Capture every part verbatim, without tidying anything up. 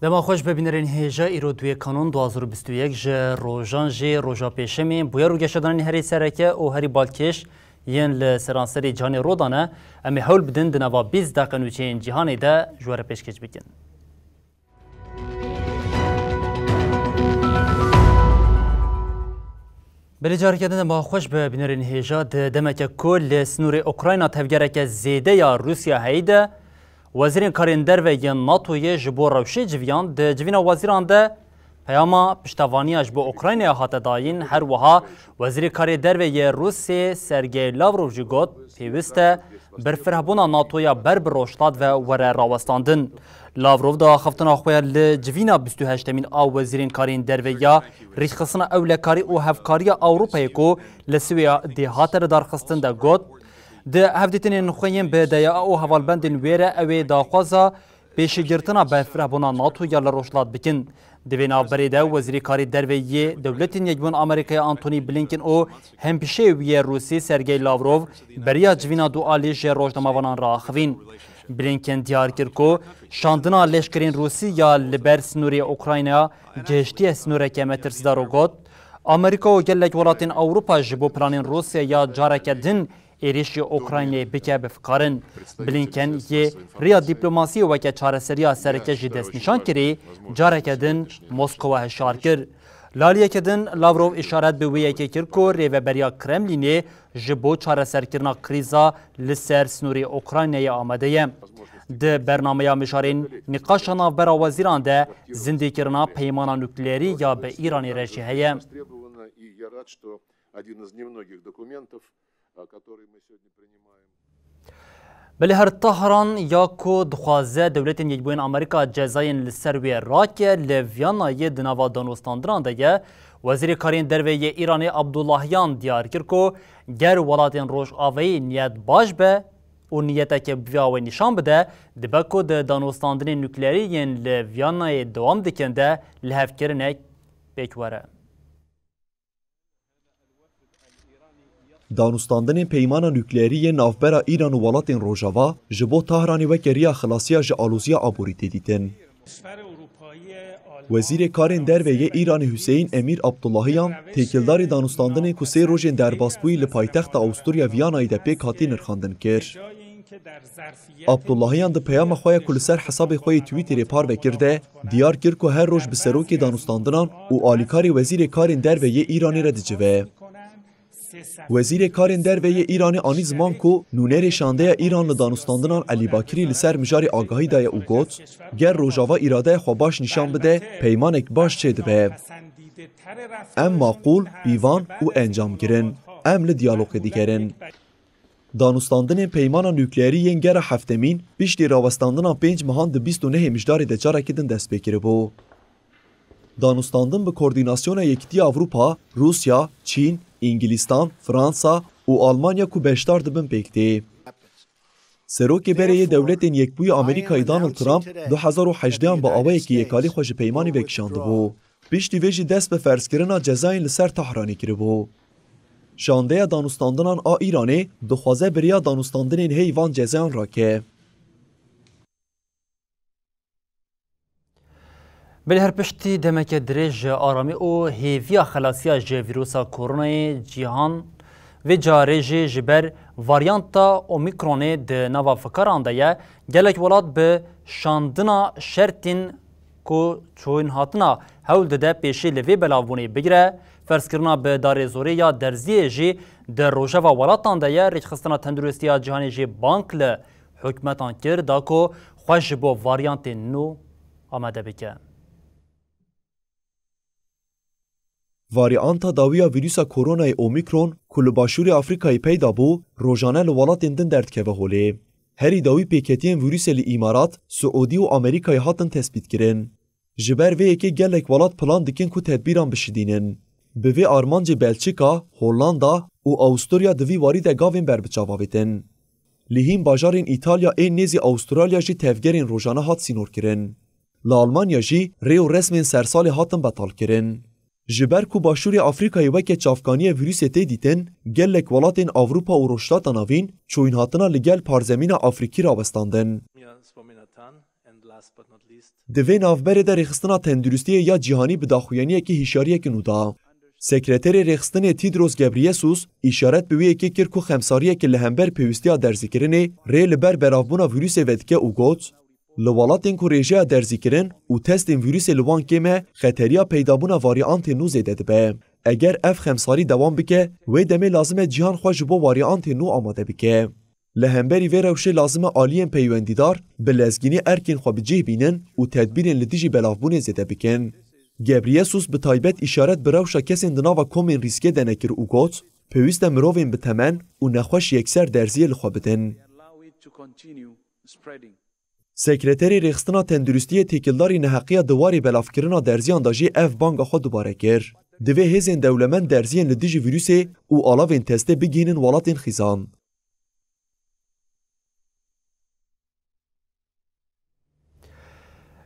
Dema xweş be bînerên hêja, îro duyê kanûn du hazar û bîst û yek ji rojan jî roja pêşemê bûyer û geşedanên herî sereke û herî balkêş yên li seranserê cîhanê rû dane. Em ê hewl bidin di nava bîst deqe nûçeyên cîhanê de ji we re pêşkêş bikin. Belê careke din dema xweş be bînerên hêja, di demeke ku li sînorê Ukrayna tevgereke zêde ya Rûsya heyî de, wezîrên karên derve yên NATOyê ji bo rewşê civiyan di civîna wezîran de peyama piştevaniya ji bo Ukraynaya hate dayîn. Her wiha wezîrê karê derve yê Rûsê Sergey Lavrov jî got, pêwist e berfirehbûna NATOya ber bi Rojhilat ve were rawestandin. Lavrov di axaftina xwe ya li civîna bîst û heştemîn a wezîrên karên derve ya rêxistina ewlekarî û hevkariya Ewropayê ku li Swêdê hate lidarxistin de got, di hevdîtinên xwe yên bi D Y A û hevalbendên wê re ew ê daxwaza pêşîgirtina berfirehbûna NATO ya li Rojhilat bikin. Di vê navberê de Wezîrê Karê Derve yê Dewletên Yekbûn Amerîkayê Antony Blinken û hempîşeyê wî yê Rûsî Sergey Lavrov beriya civîna dualî ji rojnamevanan re axivîn. Blinken diyar kir ku şandina leşkerên Rûsî ya li ber sînorê Ukraynaya gihiştiye sînoreke metirsdar û got, Amerîka û gelek welatên Ewropa ji bo planên Rûsya ya careke din êrîşî Ukraynayê bike bi fikarin. Blinken yê riya dîplomasiyê weke çareseriya sereke jî destnîşan kirî, careke din Moskowa hişyar kir. Li aliyeke din Lavrov îşaret bi wê yekê kir ku rêveberiya Kremlînê ji bo çareserkirina krîza li ser sînorê Ukraynayê amade ye. Di bernameya mijarên nîqaşa navbera wezîran de zindîkirina peymana nukleerî ya bi Îranê re jî heye. Один из немногих документов, а, который мы сегодня принимаем. Belê her Tahran ya ku dixwaze Dewletên Yekbûyên Amerîka cezayên li ser wê rake, li Viyanayê di nava danûstandinan de ye. Wezîrê Karên Derve yê Îranê Abdullahiyan diyar kir ku ger welatên Rojavayî niyet baş be û niyeteke bi vî awayî nîşan bide, dibe ku di danûstandinên nukleerî yên li Viyanayê dewam dikin de lihevkirinek pêk were. Danûstandinên peymana nukleerî yên navbera Îran û welatên Rojava ji bo Tahranê weke riya xilasiya ji aloziya aborî tê dîtin. Wezîrê Karên Derve yê Îranê Huseyîn Emîr Abdullahiyan têkildarî danûstandinên ku sê rojên derbasbûyî li paytexta Awusturya Viyanayê de pêk hatî nirxandin kir. Abdullahiyan di peyama xwe ya ku li ser hesabê xwe yê Twitterê parve kir de diyar kir ku her roj bi serokê danûstandinan û alîkarê wezîrê karên derve yê Îranê re dicive. Wezîrê karên derve yê Îranê anî ziman ku nûnerê şandeya Îran li danûstandinan Elî Bakirî li ser mijarê agahî daye û got, ger Rojava îradeya xwe baş nîşan bide, peymanek baş çêdibe. Em maqûl, pîvan û encamgir in. Em li diyalogê digerin. Danûstandinên peymana nukleerî yên gera heftemîn piştî rawestandina pênc mehan di bîst û nehê Mijdarê de carekî din dest pê kiribû. Danûstandin bi koordînasyona Yekîtiya Ewropa, Rûsya, Çîn, Îngilîstan, Fransa û Almanya ku beşdar dibin pêk tê. Serokê berê yê Dewletên Yekbûyî Amerîkayê Donald Trump du hezar û hejdehan bi awayekî yêkalî xwe ji peymanê vekişandibû. Piştî vê jî dest bi ferzkirina cezayên li ser Tahranê kiribû. Şandeya danûstandinan a Îranê dixwaze beriya danûstandinên heyî van cezayan rake. Belê her piştî demeke dirêj ji aramî û hêviya xelasiya ji vîrusa koronayê cîhan vê carê jî ji ber varyanta Omîkronê di nava fikaran de ye, gelek welat bi şandina şertên ku çûnhatina hewl dide pêşî li vê belavbûnê bigire, ferzkirina bi darê zorê ya derziyê jî di rojeva welatan de ye, rêkxistina tenduristiya cîhanê jî bang li hikûmetan kir da ku xwe ji bo varyantên nû amade bike. Varyanta dawî ya vîrusa koronayê Omîkron ku li başûrê Afrîkayê peyda bû, rojane li welatên din derdikeve holê. Herî dawî pêketiyên vîrusê li Îmarat, Siûdî û Amerîkayê hatin tespîtkirin. Ji ber vê yekê gelek welat plan dikin ku tedbîran bişidînin. Bi vê armancê Belçika, Hollanda û Awusturya di vî warî de gavên berbiçav avêtin. Li hîn bajarên Îtalya ên nêzî Awustralya jî tevgerên rojane hat sînorkirin. Li Almanya jî rê û resmên sersalê hatin betalkirin. Ji ber ku Başûrê Afrîkayê weke çavkaniyê vîrusê tê dîtin, gelek welatên Ewropa û Rojhilata Navîn çûyînhatina li gel parzemîna Afrîkî rawestandin. Di vê navberê de Rêxistina Tenduristiyê ya Cîhanî bi daxuyaniyekî hişyariyeke nû da. Sekreterê Rêxistinê Tedros Ghebreyesus îşaret bi wê yekê kir ku xemsariyeke li hember pêwîstiya derzîkirinê rê li ber belavbûna vîrusê vedike û got, Li welatên ku rêjeya derzîkirin û testên vîrusê li wan kêm e, xeteriya peydabûna varyantên nû zêde dibe. Eger ev xemsarî dewam bike, wê demê lazim e cîhan xwe ji bo varyantên nû amade bike. Li hemberî vê rewşê lazim e aliyên peywendîdar bi lezgînî erkên xwe bi cih bînin û tedbîrên li dijî belavbûnê zêde bikin. Ghebreyesus bi taybet îşaret bi rewşa kesên di nava komên rîskê de nekir û got, Pêwîst e mirovên bi temen û nexweş yekser derziyê li xwe bidin. Sekreterê Rêxistina Tenduristiyê têkildarî neheqiya di warê belavkirina derziyan de jî ev banga xwe dubare kir. Divê hêzên dewlemend derziyên li dijî vîrusê û alavên testê bigihînin welatên xîzan.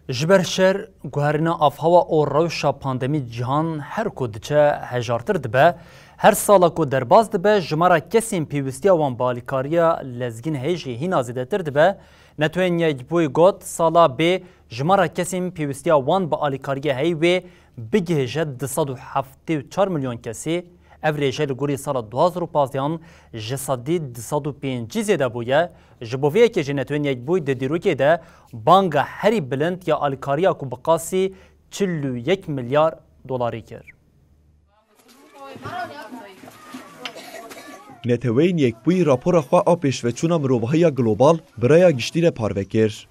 Ji ber şer, guherîna avhewa û rewşa pandemî cîhan her ku diçe hejartir dibe, her sala ku derbas dibe, jimara kesên pêwîstiya wan bi alîkariya lezgîn heye jî hîna zêdetir dibe. Neteweyên Yekbûyî got, sala bê jimara kesên pêwîstiya wan bi alîkariyê heyî wê bigihêje du sed û heftê û çar milyon kesî. Ev rêje li gorî sala du hazar û pazdeh an ji sedî du sed û pêncî zêde bûye. Ji bo vê yekê jî Netewên Yekbûyî di dîrokê de banga herî bilind ya alîkariya ku bi qasî çil û yek milyar dolarî kir. Neteweyên Yekbûyî rapora xwe a pêşveçûna mirovahiya global bi raya giştî re parve kir.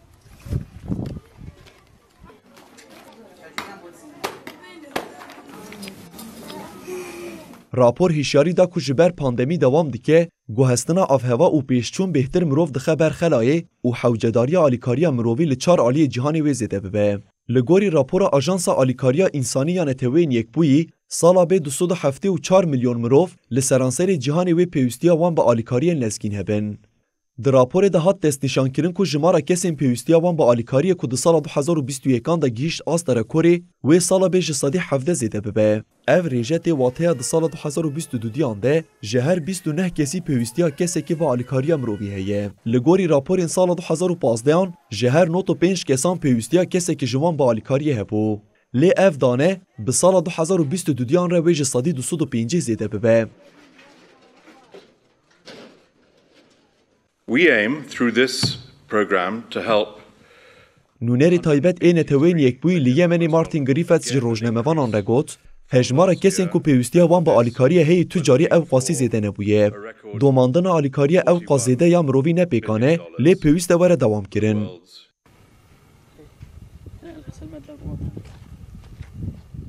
Rapor hişyarî da ku ji ber pandemî dewam dike, guhestina avhewa û pêşçûn bêhtir mirov dixe ber xelayê û hewcedariya alîkariya mirovî li çar aliyê cîhanê wê zêde bibe. Li gorî rapora Ajansa Alîkariya Însanî ya Neteweyên Yekbûyî, sala bê du sed û heftê û çar milyon mirov li seranserê cîhanê wê pêwîstiya wan bi alîkariyên lezgîn hebin. Di raporê de hat destnîşankirin ku jimara kesên pêwîstiya wan bi alîkariyê ku di sala du hezar û bîst û yekan de gihîşt asta rekorê, wê sala bê ji sedî hevdeh zêde bibe. Ev rêje tê wateya di sala du hezar û bîst û dudiyan de ji her bîst û neh kesî pêwîstiya kesekî bi alîkariya mirovî heye. Li gorî raporên sala du hezar û pazdehan, ji her nod û pênc kesan pêwîstiya kesekî ji wan bi alîkariyê hebû. Lê ev dane bi sala du hezar û bîst û dudiyan re wê ji sedî du sed û pêncî zêde bibe. We aim through this program to help Nûnerê taybet ê Neteweyên Yekbûyî li Yemenê Martin Griffiths ji rojnamevanan re got, Hejmara kesên ku pêwîstiya wan bi alîkariyê heyî tu carî ew qasî zêde nebûye. Domandina alîkariya ew qas zêde ya mirovî ne pêkan e, lê pêwîst e were dewamkirin.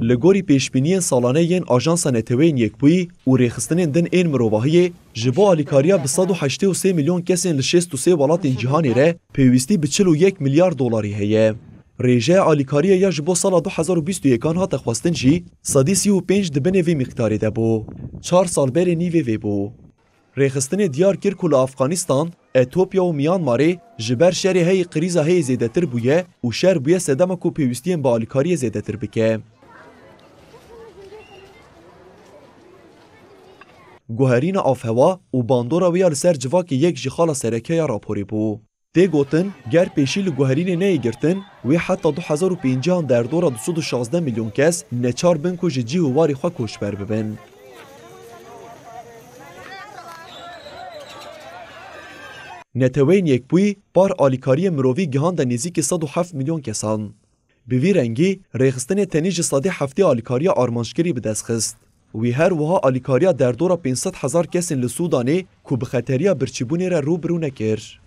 Li gorî pêşbîniyên salane yên Ajansa Neteweyên Yekbûyî û rêxistinên din ên mirovahiyê, ji bo alîkariya bi sed û heştê û sê milyon kesên li şêst û sê welatên cîhanê re pêwîstî bi çil û yek milyar dolarî heye. Rêjeya alîkariyê ya ji bo sala du hezar û bîst û yekan hate xwestin jî sedî sî û pênc di binê vê mîqdarê de bû. Çar sal berê nîvê vê bû. Rêxistinê diyar kir ku li Afxanistan, Etopya û Myanmarê ji ber şerê heyî krîza heyî zêdetir bûye û şer bûye sedema ku pêwîstiyên bi alîkariyê zêdetir bike. Guherîna avhewa û bandora wê ya li ser civakê yek jî xala sereke ya raporê bû. Tê gotin, ger pêşî li guherînê neyê girtin, wê heta du hezar û pêncî an derdora du sed û şazdeh milyon kes neçar bin ku ji cih û warê xwe koçber bibin. Neteweyên Yekbûyî par alîkariyê mirovî gihande nêzîkî sed û heft milyon kesan. Bi vî rengî, rêxistinê tenê ji sedî heftê alîkariya armanckirî bi dest xist. Wî her wiha alîkariya derdora pênc sed hezar kesên li Sûdanê ku bi xeteriya birçîbûnê re rû bi rû nekir.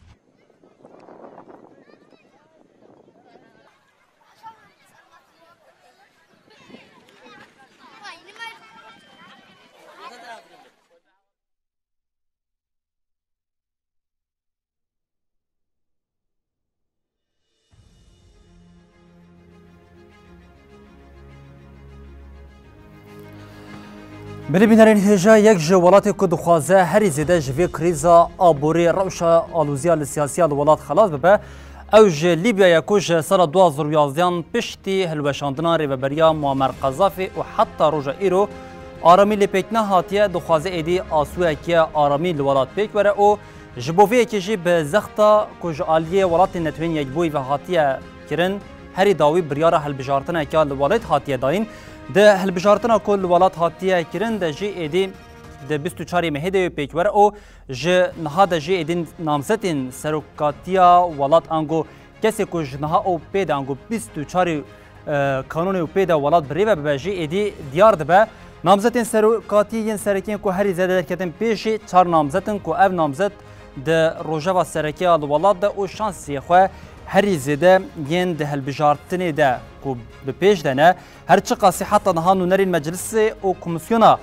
Belê bînerên hêja, yek ji welatê ku dixwaze herî zêde ji vê krîza aborî, rewşa alûziya li siyasiya li welat xelas bibe, ew ji Lîbya ye ku ji sala du hazar û yazdehan piştî hilweşandina rêveberiya Muammer Qezafî û heta roja îro aramî lê pêk nehatiye, dixwaze êdî asûyeke aramî li welat pêk were û ji bo vê yekê jî bi zexta ku ji aliyê Welatên Neteweyên Yekbûyî ve hatiye kirin, herî dawî biryara hilbijartineke li welat hatiye dayîn. Di hilbijartina ku li welat hatiye kirin de jî êdî di bîst û çarê mehê de yê pêk were û ji niha de jî êdî namzetên serokatiya welat ango kesê ku ji niha û pê de ango bîst û çarê, e, kanûnê û pê de welat bi rê ve bibe jî êdî diyar dibe. Namzetên serokatî yên serekî yên ku herî zêde derketin pêş jî çar namzet in ku ev namzet di rojeva sereke ya li welat de û şansiyê xwe herî zêde yên di hilbijartinê de ku bi pêş de ne. Her çiqasî heta niha nûnerên meclisê û komîsyona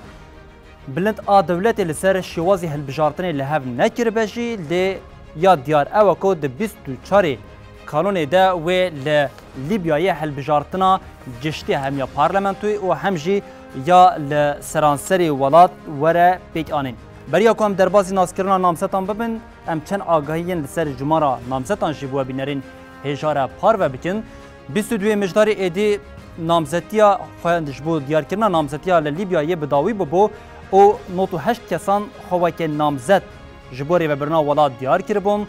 bilind a dewletê li ser şêwazê hilbijartinê li hev nekiribe jî, lê ya diyar ew e ku di bîst û çarê kanûnê de wê li Lîbyayê hilbijartina giştî hem ya parlamentoyê û hem jî ya li seranserê welat were pêk anîn. Beriya ku em derbazî naskirina namzetan bibin, em çend agahiyên li ser jimara namzetan jî bo we bînerên hêja re parve bikin. Bîst û duyê Mijdarê êdî namzetiya xwe ji bo diyarkirina namzetiya li Lîbyayê bi dawî bûbû û nod û heşt kesan xwe weke namzet ji bo rêvebirina welat diyar kiribûn.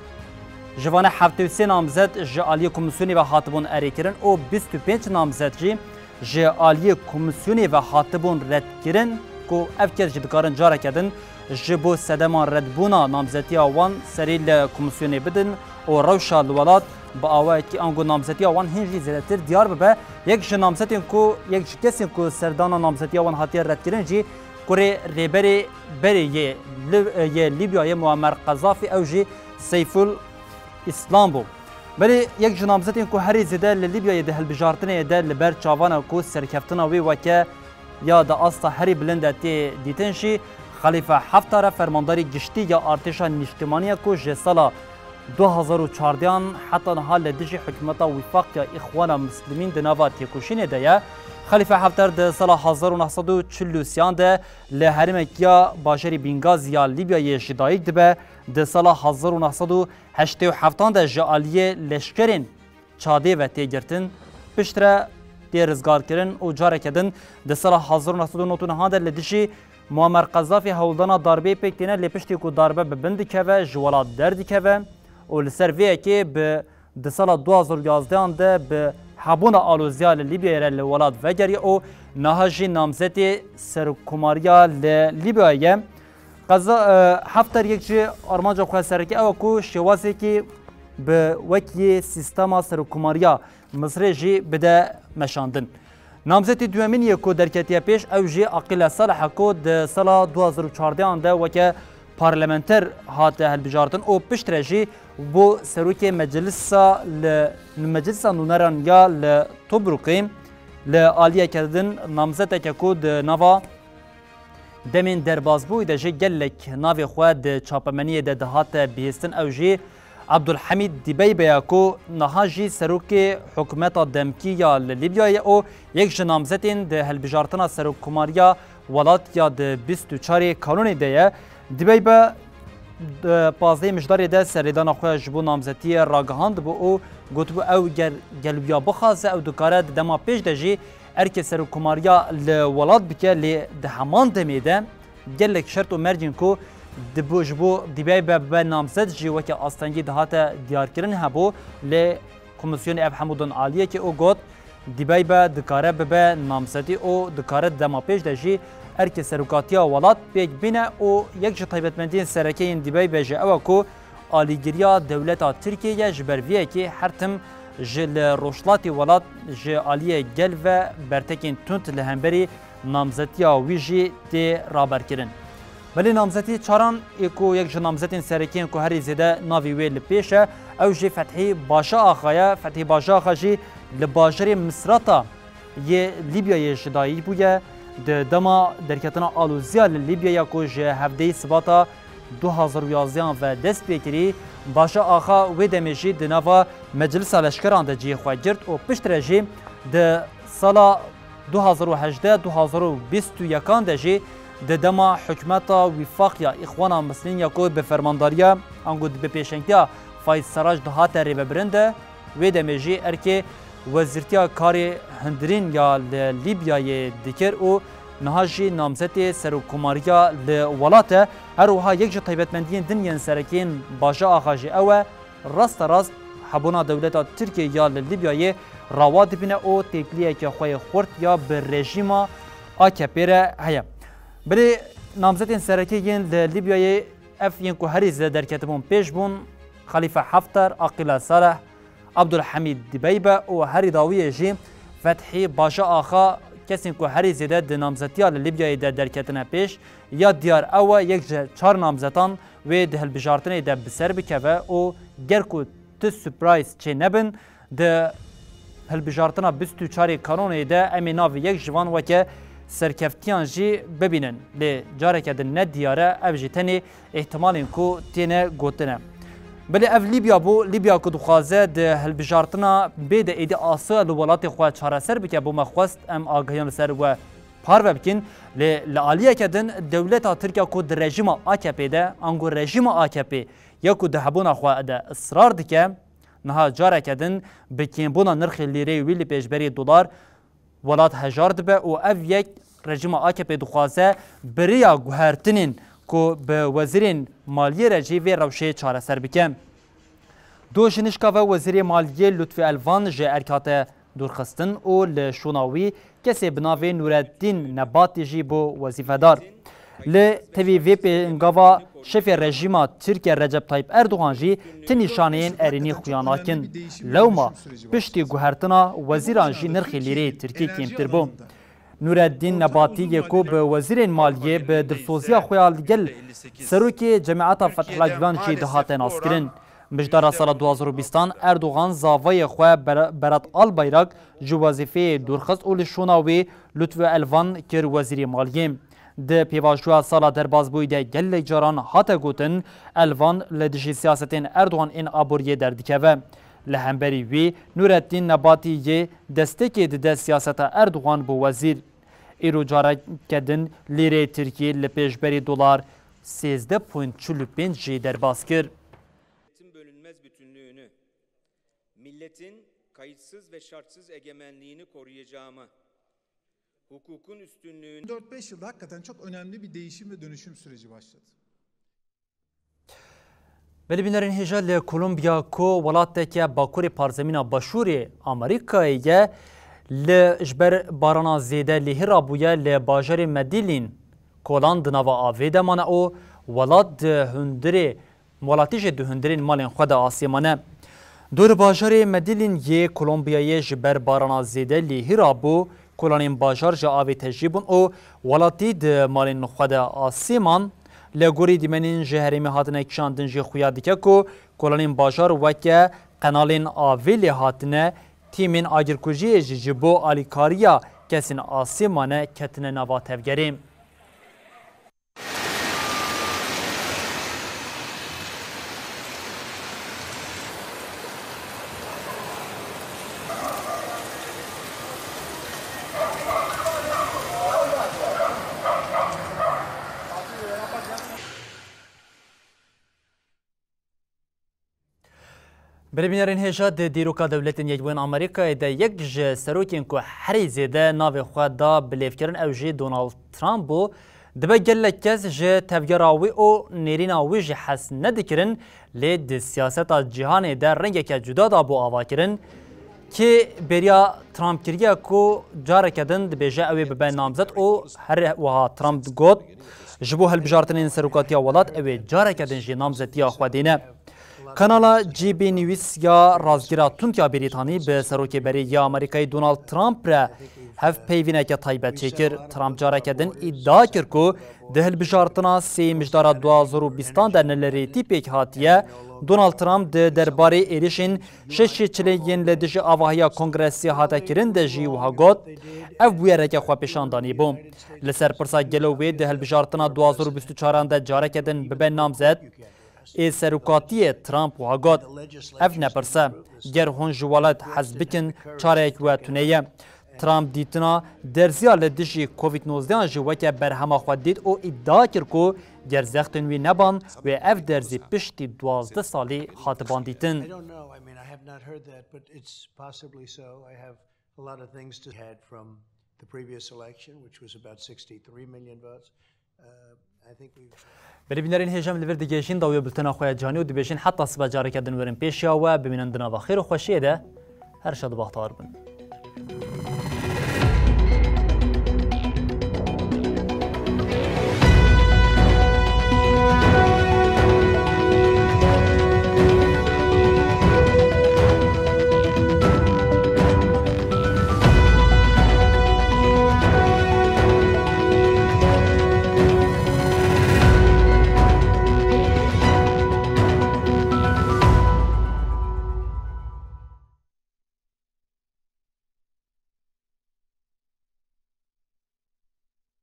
Ji vane heftê û sê namzet ji aliyê komîsyonê ve hatibûn erêkirin û bîst û pênc namzet jî ji aliyê komîsyonê ve hatibûn redkirin ku ev kes jî dikarin careke din ji bo sedema redbûna namzetiya wan serî li komîsyonê bidin û rewşa li welat bi awayekî ango namzetiya wan hîn jî zêdetir diyar bibe. Yek ji namzetên ku, yek ji kesên ku serdana namzetiya wan hatiye redkirin jî kurê rêberê berê yê Lib-, yê Lîbyayê Muammer Qezafî, ew jî Seyful Îslam bû. Belê yek ji namzetên ku herî zêde li Lîbyayê di hilbijartinê de li ber çavan e ku serkeftina wê weke ya di asta herî bilind de tê dîtin jî Xelîfe Heftar e, fermandarê giştî ya artêşa nîştimanî ye ku ji sala du hazar û çardehan heta niha li dijî hikûmeta Wîfaq ya Îxwana Muslimîn di nava têkoşînê de ye. Xelîfe Heftar di sala hezar û neh sed û çil û sêyan de li herêmekî ya bajarê Bîngazî ya Lîbyayê ji dayik dibe. Di sala hezar û neh sed û heştê û heftan de ji aliyê leşkerên Çadê ve tê girtin. Piştre tê rizgarkirin û careke din di sala hezar û neh sed û nod û neh de li dijî Muammer Qezafî hewldana darbeyê pêk têne, lê piştî ku darbe bi bin dikeve, ji welat derdikeve û li ser vê yekê bi di sala du hazar û yazdehan de bi hebûna aloziya li Lîbyayê re li welat vegeriye û niha jî namzetê serokkomariya li Lîbyayê ye. Qeza, e, Hefter yek ji armanca xwe sereke ew e ku şêwazekî bi wek yê sîstema serokkomariya Misirê jî bide meşandin. Namzetê duyemîn yê ku derketiye pêş, ew jî Aqîle Salih e ku di sala du hazar û çardehan de weke parlamenter hate hilbijartin û piştre jî bû serokê meclisa li, meclisa nûneran ya li Tobrukê li aliyeke din namzeteke ku di nava demên derbazbûyî de jî gelek navê xwe di çapemeniyê de dihate bihîstin, ew jî Abdulhamîd Dîbeybe ya ku niha jî serokê hikûmeta demkî ya li Lîbyayê û yek ji namzetên di hilbijartina serokkomariya welat ya di bîst û çarê kanûnê de ye. Dîbeybe di pazdehê Mijdarê de serlêdana xwe ji bo namzetiyê ragihandibû û gotibû ew ger gel wiya bixwaze, ew dikare di dema pêş de jî erkê serokkomariya li welat bike, lê di heman demê de gelek şert û mercên ku dibû ji bo Dîbeybe bibe namzet jî weke astengî dihate diyarkirin hebû, lê komîsyonê ev hemû dan aliyekê û got, Dîbeybe dikare bibe namzetî û dikare di dema pêş de jî erkê serokatiya welat pêk bîne û yek ji taybetmendiyên sereke yên Dîbeybe jî ew e ku alîgiriya dewleta Tirkiyê ye, ji ber vê yekê her tim ji li rojhilatê welat ji aliyê gel ve bertekên tund li hemberî namzetiya wî jî tê raberkirin. Belê namzetî çaran ê ku yek ji namzetên serekî yên ku herî zêde navê wê li pêş e, ew jî Fethî Başa Axa ye. Fethî Başa Axa jî li bajarê Misrata yê Lîbyayê ji dayik bûye. Di dema derketina aloziya li Lîbyaya ku ji hevdehê Sibata du hazar û yazdehan ve dest pê kirî, Başa Axa wê demê jî di nava Meclisa Leşkeran de cihê xwe girt û piştre jî di sala du hazar û hejdeh, du hazar û bîst û yekan de jî Di dema hikûmeta wîfaq ya Îxwana Mislîn ya ku bi fermandariya ango di bi pêşengtiya Fayîz Serrac dihate rêvebirin de, wê demê jî erkê wezîrtiya karê hundirîn ya li Lîbyayê dikir û niha jî namzetê serokkomariya li welat e. Her wiha yek ji taybetmendiyên din yên serekiyên Baja Axa jî ew e, rasterast hebûna dewleta Tirkiyê ya li Lîbyayê rawa dibîne û têkiliyeke xwe yê xurt ya bi rejîma A K P re heye. Belê namzetên sereke yên li Lîbyayê ev yên ku herî zêde derketibûn pêş bûn, Xelîfe Haftar, Aqîla Saleh, Abdulhamîd Dibeybe û herî dawiyê jî Fethî Baja Axa, kesên ku herî zêde di namzetiya li Lîbyayê de derketine pêş, ya diyar ew e yek ji çar namzetan wê di hilbijartinê de bi ser bikeve û ger ku ti surprise çê nebin, di hilbijartina bîst û çarê Kanonê de em ê navê yek ji van weke serkeftiyan jî bibînin. Lê careke din ne diyar e, ev jî tenê îhtimalên ku têne gotine. Belê ev Lîbya bû, Lîbya ku dixwaze di hilbijartina bê de êdî asoya li welatê xwe çareser bike, bo me xwest em agahiyan li ser we parve bikin. Lê li aliyeke din dewleta Tirk ya ku di rejîma A K P de, ango rejîma A K P ya ku di hebûna xwe de israr dike, niha careke din bi kêmbûna nirxê lîreyê wî li pêşberî dolar welat hejar dibe û ev yek rejîma A K P dixwaze bi rêya guhertinên ku bi wezîrên maliyê re jî vê rewşê çareser bike. Doj nişka ve Wezîrê Maliyê Lutfî Elvan ji erk hate dûrxistin û li şûna wî kesê bi navê Nûreddîn Nebatî jî bû wezîfedar. Li tevî vê pêngava şefê rejîma Tirkiye Recep Tayyip Erdogan jî ti nîşaneyên erênî xuya nakin. Lewma piştî guhertina wezîran jî nirxê lîreyê Tirkî kêmtir bû. Nûreddîn Nebatî yê ku bi wezîrên maliyê bi dilsoziya xwe ya li gel serokê Cemaeta Fethullah Gulen jî dihate naskirin. Mijdara sala du hazar û bîstan Erdogan zavayê xwe Ber-, Berat Albayrak ji wezîfeyê dûrxist û li şûna wî Lutfi Elvan kir wezîrê maliyê. Di pêvajoya sala derbasbûyî de gelek caran hate gotin, Elvan li dijî siyasetên Erdogan ên aboriyê derdikeve. Li hemberî wî Nûreddîn Nebatî yê destekê dide siyaseta Erdogan bo wezîr. Îro careke din lîrê Tirkî li pêşberî dolar sêzdeh point çil û pênc jî derbas kir. Milletin bölünmez bütünlüğünü, milletin kayıtsız ve şartsız egemenliğini koruyacağımı, hukukun üstünlüğünü dört beş yılda hakikaten çok önemli bir değişim ve dönüşüm süreci başladı. Belê bînerên hêja, li Kolombiya ku welateke bakurê parzemîna başûrê Amerîkayê ye, li ji ber barana zêde lêhî rabûye li bajarê Medellin, kolan di nava avê de mane û welat di hundirê, welatî jî di hundirên malên xwe de asê mane. Dor bajarê Medellin yê Kolombiyayê ji ber barana zêde lêhî rabû, kolanên bajar ji avê tejî bûn û welatî di malên xwe de asê man. Li gorî dîmenên ji herêmê hatine kişandin jî xuya dike ku kolanên bajar weke qenalên avê lê hatine, tîmên agirkujiyê jî ji bo alîkariya kesên asê mane ketine nava tevgerê. Belê bînerên hêja, di dîroka Dewletên Yekbûyên Amerîkayê de yek ji serokên ku herî zêde navê xwe da bilêvkirin ew jî Donald Trump bû. Dibe gelek kes ji tevgera wî û nêrîna wî jî hez nedikirin, lê di siyaseta cîhanê de rengeke cuda da bû avakirin. Kê bêriya Trump kiriye ku careke din dibêje ew ê bibe namzet û her wiha Trump got, ji bo hilbijartinên serokatiya welat ew ê careke din jî namzetiya xwe dêne. Kanala G B News ya rastgira tund ya Brîtanî bi serokê berê ya Amerîkayê Donald Trump re hevpeyvîneke taybet çêkir. Trump careke din îdia kir ku di hilbijartina sê mijdara du hazar û bîstan de ne li rêtî pêk hatiye. Donald Trump di derbarê êrişên şeşê çilê yên li dijî avahiya Kongresê hate kirin de jî wiha got, ev bûyereke xwepêşandanî bû. Li ser pirsa gelo wê di hilbijartina du hazar û bîst û çaran de careke din bibe namzet, ê serokatiyê Trump wiha got, ev ne pirs e. Ger hûn ji welat hez bikin, çareyek we tune ye. Trump dîtina derziya li dijî Covid nozdehan jî weke berhema xwe dît û îdia kir ku ger zextên wî neban, wê ev derzî piştî duwazdeh salî hatiban dîtin. I don't know. I mean, I have not heard that, but it's possibly so. I have a lot of things to had from the previous election, which was about sixty-three million votes. Uh, I think we've Belê bînerên hêja, em li vir digihêjin dawiya bultena xwe ya cîhanî û dibêjin heta sibe careke din werin pêşiya we, bimînin di nava xêr û xweşiyê de. Her şad û bextewar bin.